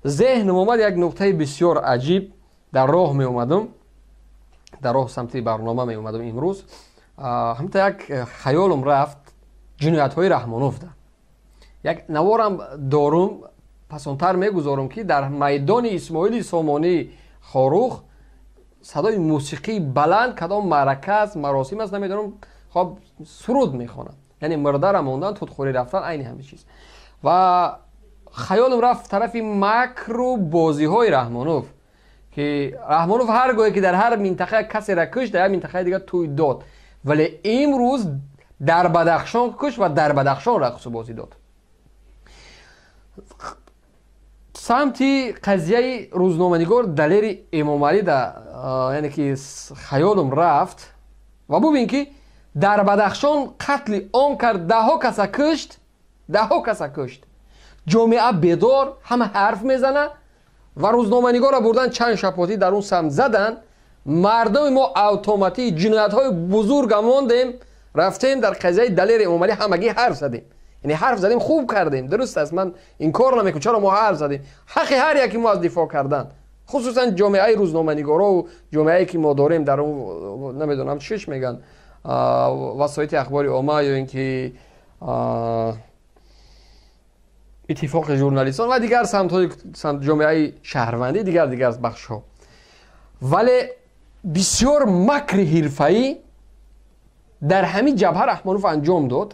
Зеҳнам омад як нуқтаи бисёр аҷиб. Дар роҳ меомадам, дар роҳ самти барнома меомадам имрӯз. Ҳамта як хаёлам рафт ҷиноятҳои Раҳмоновда. Як наворам дорум, пасонтар мегузорам, ки дар майдони Исмоили Сомонӣ Хорух садои мусиқии баланд, кадом маърака аст, маросим аст, намедонам, хоб суруд мехонад. Яъне мурдара мондан, тутхӯрӣ рафтан, айни ҳамин чиз. Ва хаёлам рафт тарафи макру бозиҳои Раҳмонов, ки Раҳмонов ҳар гоҳе ки дар ҳар минтақа касеро кушт, дар як минтақаи дигар тӯй дод. Вале имрӯз дар Бадахшон кушт ва дар Бадахшон рақсу бозӣ дод. Самти қазияи рӯзноманигор Далери Эмомалӣ яъне ки хаёлам рафт ва бубин, ки дар Бадахшон қатли ом кард, даҳҳо каса кушт, даҳҳо каса кушт. Ҷомеа бедор, ҳама ҳарф мезана ва рӯзноманигорро бурдан чанд шапотӣ дар он самт задан. Мардуми мо автоматӣ ҷиноятҳои бузурга мондем, рафтем дар қазияи Далери Эмомалӣ ҳамагӣ ҳарф задем. Яъне ҳарф задем, хуб кардем, дуруст аст, ман инкор намекунам, чаро мо ҳарф задем. Ҳаққи ҳар яке мо аз дифоъ кардан, хусусан ҷомеаи рӯзноманигорову ҷомеае ки мо дорем дар он, намедонам чиш меган, васоити ахбори омма ё ин ки иттифоқи журналистон ва дигар самтҳои ҷомеаи шаҳрвандӣ, дигар бахшҳо. Вале бисёр макри ҳирфаӣ дар ҳамин ҷабҳа Раҳмонов анҷом дод.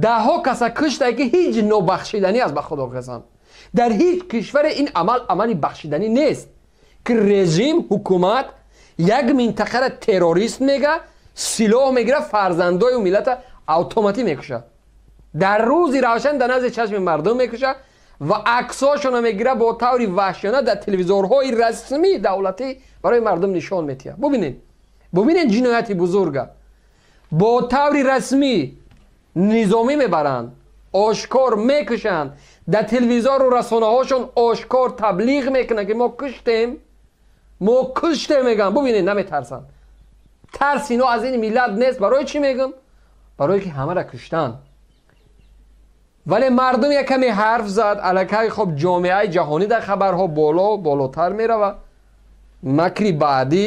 Даҳҳо каса куштае, ки ҳеҷ нобахшиданӣ аст, ба худо қасам. Дар ҳеҷ кишваре ин амал амали бахшиданӣ нест, ки режим, ҳукумат як минтақаро террорист мега, силоҳ мегира, фарзандою миллата автоматӣ мекушад. Дар рӯзи равшан дар назди чашми мардум мекушад ва аксҳошонро мегира, бо таври ваҳшиёна дар телевизорҳои расмии давлатӣ барои мардум нишон метиҳад. Бубинед, бубинед ҷинояти бузурга. Бо таври расмӣ низомӣ мебаранд, ошкор мекушанд, дар телевизору расонаҳошон ошкор таблиғ мекунанд, ки мо куштем, мо куштем мегӯянд. Бубинед, наметарсанд. Тарс ино аз ин миллат нест. Барои чӣ мегӯям? Барое ки ҳамаро куштанд. Вале мардум як каме ҳарф зад, аллакай хоб ҷомеаи ҷаҳонӣ дар хабарҳо боло болотар меравад. Макри баъдӣ,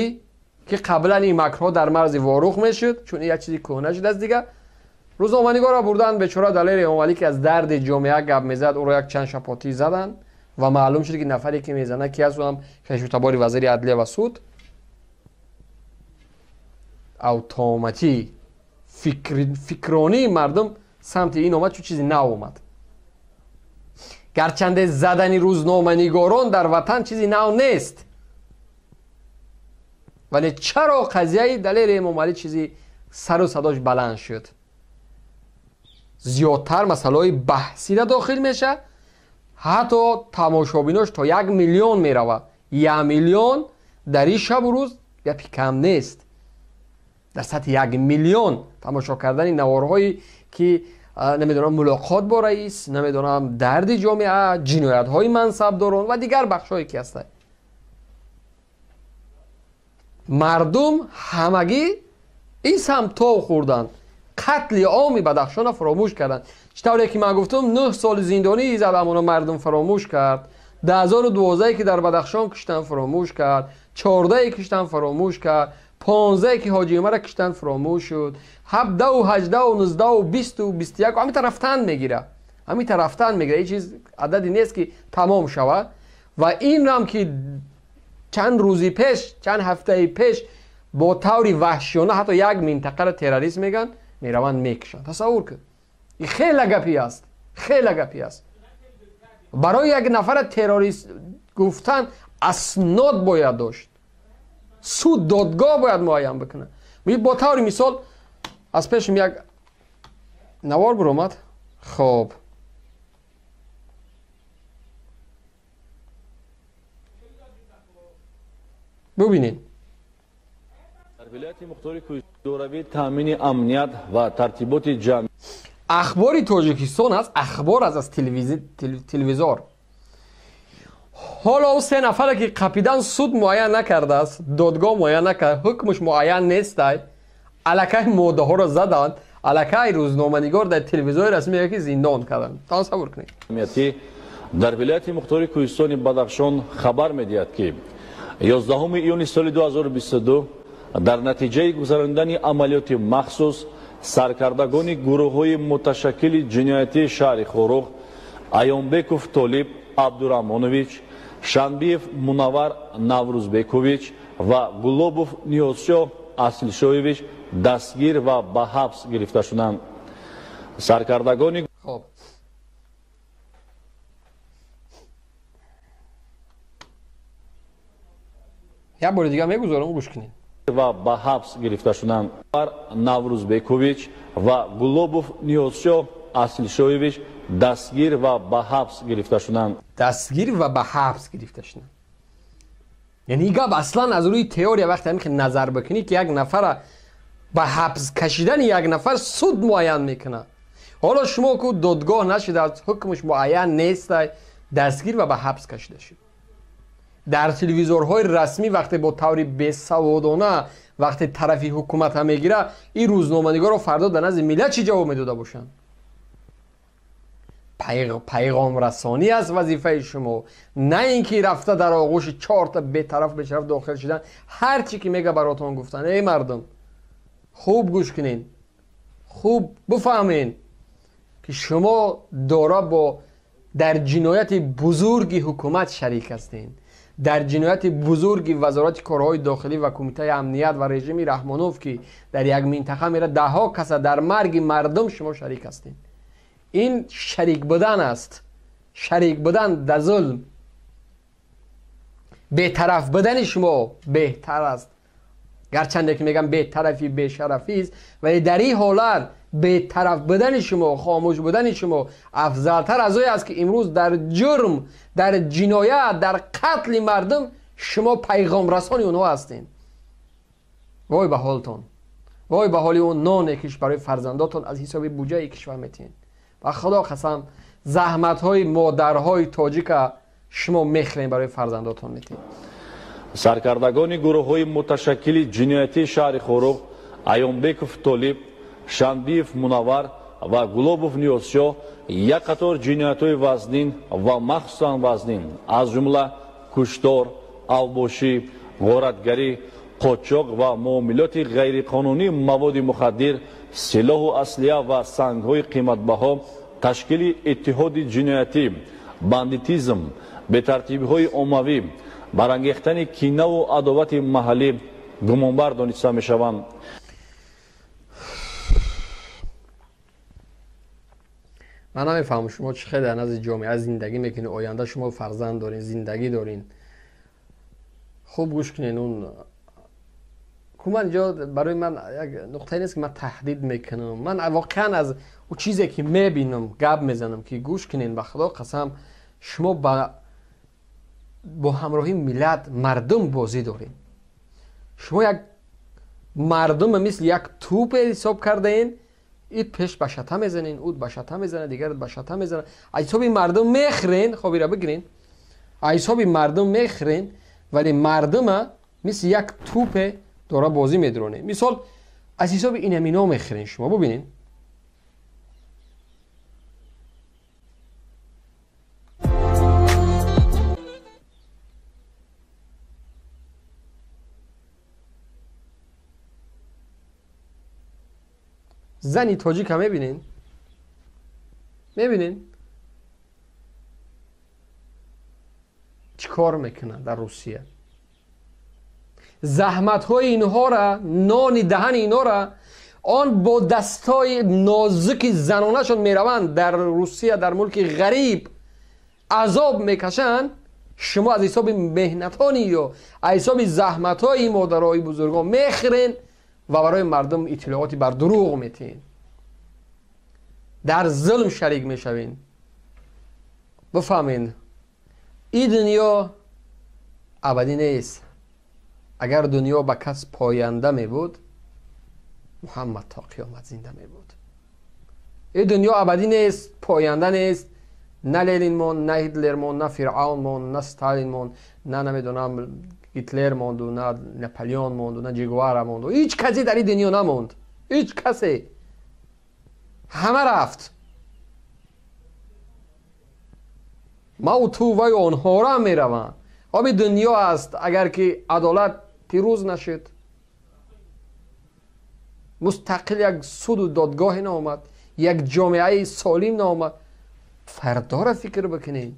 ки қаблан ин макрҳо дар марзи Ворух мешуд, чун як чизи кӯҳна шудааст дигар. Рӯзноманигорро бурданд, бечора Далери Эмомалӣ, ки аз дарди ҷомеа гап мезад, ӯро як чанд шапотӣ заданд ва маълум шуд, ки нафаре ки мезанад ки аст, ӯ ҳам хешутабори вазири адлия ва суд. Автоматӣ фикронии мардум самти ин омад, чун чизи нав омад. Гарчанде задани рӯзноманигорон дар ватан чизи нав нест, вале чаро қазияи Далери Эмомалӣ чизи сару садош баланд шуд? Зиёдтар масъалаҳои баҳсида дохил мешавад, ҳатто тамошобинош то 1 миллион меравад. 1 миллион дар ин шабу рӯз гапи кам нест. Дар сатҳи 1 миллион тамошо кардани наворҳое ки намедонам мулоқот бо раис, намедонам дарди ҷомеа, ҷиноятҳои мансабдорон ва дигар бахшҳое ки ҳастанд. Мардум ҳамагӣ ин самт тов хӯрданд. Қатли оми Бадахшонро фаромӯш карданд. Чӣ тавре ки ман гуфтам, 9 соли зиндонии задамоно мардум фаромӯш кард. 2012 ки дар Бадахшон куштан фаромӯш кард, 14 куштан фаромӯш кард, 15 ки Ҳоҷи Умарро куштан фаромӯш шуд, 17 18 19 20 21 ҳамин тарафтан мегира. Ҳамин тарафтан мегира. Ҳеҷ чиз ададе нест, ки тамом шавад. Ва инам ки чанд рӯзи пеш, чанд ҳафтаи пеш бо таври ваҳшиёна ҳатто як минтақаро террорист мегӯянд, мераванд мекушанд. Тасаввур кун. Ин хеле гапӣ аст. Хеле гапӣ аст. Барои як нафара террорист гуфтан аснод бояд дошт. Суд, додгоҳ бояд муайян бикунад. Бо таври мисол аз пешам як навор биромад. Хоб. Бубинед. Дар вилояти мухтори Кӯҳисторавӣ таъмини амният ва тартиботи ҷамъ Ахбори Тоҷикистон аст, ахбор аст аз телевизор. Ҳоло ӯ 3 нафаре ки қапидан суд муайян накардааст, додгоҳ муайян накард, ҳукмаш муайян нестай, аллакай моддаҳоро заданд, аллакай рӯзноманигор дар телевизори расмӣ мегӯяд, ки зиндон карданд. Тасаввур кунед. Ҷамъиятӣ Дар вилояти мухтори Кӯҳистони Бадахшон хабар медиҳад, ки 11 июни соли 2022 дар натиҷаи гузарондани амалиёти махсус саркардагони гурӯҳҳои муташаккили ҷиноятии шаҳри Хоруғ Аёнбеков Толиб Абдураҳмонович, Шанбиев Мунаввар Наврӯзбекович ва Гулобов Ниёзшоҳ Асилшоевич дастгир ва ба ҳабс гирифта шуданд. Саркардагони як бори дигар мегузорам, гӯш кунед. Ва ба ҳабс гирифта шуданд. Наврӯзбекович ва Гулобов Ниёзшоҳ Асилшоевич дастгир ва ба ҳабс гирифта шуданд. Дастгир ва ба ҳабс гирифта шуданд. Яъне ин гап аслан аз рӯи теория вақте ҳамин назар бикунӣ, ки як нафара ба ҳабс кашидани як нафар суд муайян мекунад. Ҳоло шумо ку додгоҳ нашудааст, ҳукмаш муайян нест, дастгир ва ба ҳабс кашида шуд. Дар телевизорҳои расмӣ вақте бо таври бесаводона вақте тарафи ҳукумата мегирад, ин рӯзноманигорро фардо дар назди миллат чӣ ҷавоб медода бошанд? Пайғомрасонӣ аст вазифаи шумо, на ин ки рафта дар оғӯши чорта бетараф бешараф дохил шудан. Ҳар чӣ ки мега баротон гуфтан, эй мардум, хуб гӯш кунед, хуб бифаҳмед, ки шумо дора бо дар ҷинояти бузурги ҳукумат шарик ҳастед, дар ҷинояти бузурги вазорати корҳои дохилӣ ва кумитаи амният ва режими Раҳмонов, ки дар як минтақа мера даҳҳо каса дар марги мардум шумо шарик ҳастед. Ин шарик будан аст, шарик будан дар зулм. Бетараф будани шумо беҳтар аст. Гарчанде ки мегӯям бетарафӣ бешарафист, вале дар ин ҳолат бетараф будани шумо, хомӯш будани шумо афзалтар аз оне аст, ки имрӯз дар ҷурм, дар ҷиноят, дар қатли мардум шумо пайғомрасони онҳо ҳастед. Вой ба ҳолтон, вой ба ҳоли он ноне, ки барои фарзандотон аз ҳисоби буҷаи кишвар метиҳед. Ба худо қасам, заҳматҳои модарҳои тоҷика шумо мехӯред, барои фарзандотон метиҳед. Саркардагони гурӯҳҳои муташаккили ҷиноятии шаҳри Хоруғ Аёнбеков Толиб, Шанбиев Мунаввар ва Гулобов Ниёзшоҳ як қатор ҷиноятҳои вазнин ва махсусан вазнин, аз ҷумла куштор, авбошӣ, ғоратгарӣ, қочоқ ва муомилоти ғайриқонунии маводи мухаддир, силоҳу аслиҳа ва сангҳои қиматбаҳо, ташкили иттиҳоди ҷиноятӣ, бандитизм, бетартибиҳои оммавӣ, барангехтани кинаву адовати маҳаллӣ гумонбар дониста мешаванд. Ман намефаҳмам шумо чӣ хел дар назди ҷомеа зиндагӣ мекунед, оянда шумо фарзанд дорин, зиндагӣ дорин. Хуб гӯш кунед, он куман ҷо барои ман як нуқтае нест, ки ман таҳдид мекунам. Ман воқеан аз ӯ чизе ки мебинам гап мезанам, ки гӯш кунед, ба худо қасам, шумо бо ҳамроҳи миллат мардум бозӣ доред. Шумо як мардума мисли як тӯпе ҳисоб кардаен, ид пеш ба шата мезанен, уд ба шата мезанад, дигар ба шата мезанад. Аз ҳисоби мардум мехӯрен, хоб ира бигирен, аз ҳисоби мардум мехӯрен, вале мардума мисли як тӯпе дора бозӣ медронед. Мисол аз ҳисоби инамино мехӯрен, шумо бубинед. Зани тоҷика мебинен? Мебинен? Чӣ кор мекунад дар Русия? Заҳматҳои инҳора, нони даҳани инҳора он бо дастҳои нозуки занонашон мераванд дар Русия, дар мулки ғариб азоб мекашанд. Шумо аз ҳисоби меҳнатони ё аз ҳисоби заҳматҳои модарои бузургон мехӯрен ва барои мардум иттилооти бар дурӯғ метиҳед, дар зулм шарик мешавед. Бифаҳмед, ин дунё абадӣ нест. Агар дунё ба кас поянда мебуд, Муҳаммад то қиёмат зинда мебуд. Ин дунё абадӣ нест, поянда нест. На Ленин монд, на Ҳитлер монд, на Фиръавн монд, на Сталин монд, на намедонам Гитлер монду, на Наполеон монду, на Че Гевара монду. Ҳеҷ касе дар ин дунё намонд, ҳеҷ касе. Ҳама рафт. Ма ту вай онҳоро ҳам мераванд. Оби дунё аст, агар ки адолат пирӯз нашуд, мустақил як суду додгоҳе наомад, як ҷомеаи солим наомад, фардоро фикр бикунед.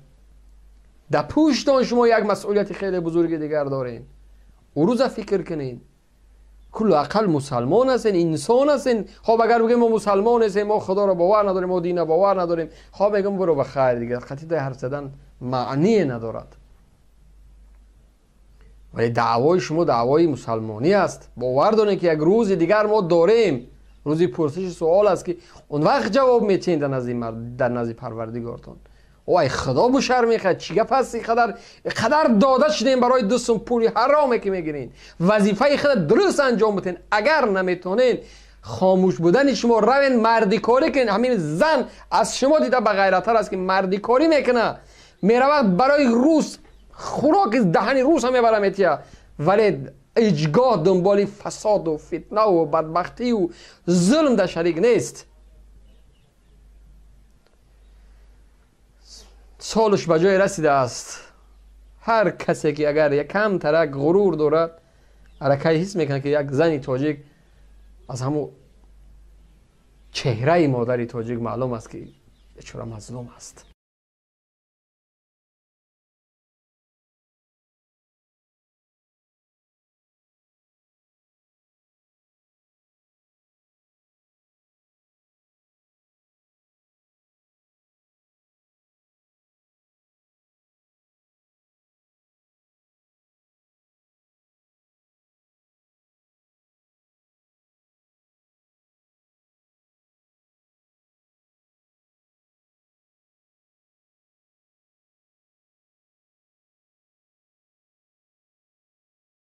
Дар пуштон шумо як масъулияти хеле бузурги дигар доред. Ӯ рӯза фикр кунед. Куллу ақал мусалмон ҳастен, инсон ҳастен. Хоб, агар бигӯем, мо мусалмон ҳастем, мо худоро бовар надорем, мо дина бовар надорем, хоб, мегӯм, буро ба хайр, дигар қатида ҳарф задан маъние надорад. Вале даъвои шумо даъвои мусалмонӣ аст. Бовар дорем, ки як рӯзи дигар мо дорем, рӯзи пурсиши суол аст, ки он вақт ҷавоб метиҳем дар назди Парвардигортон. Ой, худо бушар мехоҳад, чӣ гап аст? Қадар дода шудем барои 2 сум пули ҳароме, ки мегирен. Вазифаи худа дуруст анҷом битен. Агар наметонен, хомӯш будани шумо, равен мардикорӣ кунед. Ҳамин зан аз шумо дида ба ғайраттар аст, ки мардикорӣ мекунад, меравад, барои рус хӯроки даҳани руса мебара, метия, вале ҳеҷгоҳ дунболи фасоду фитнаву бадбахтию зулм дар шарик нест. Солш ба ҷое расидааст, ҳар касе ки агар якам тарак ғурур дорад, аллакай ҳис мекунад, ки як зани тоҷик аз ҳамун чеҳраи модари тоҷик маълум аст, ки бечора мазлум аст.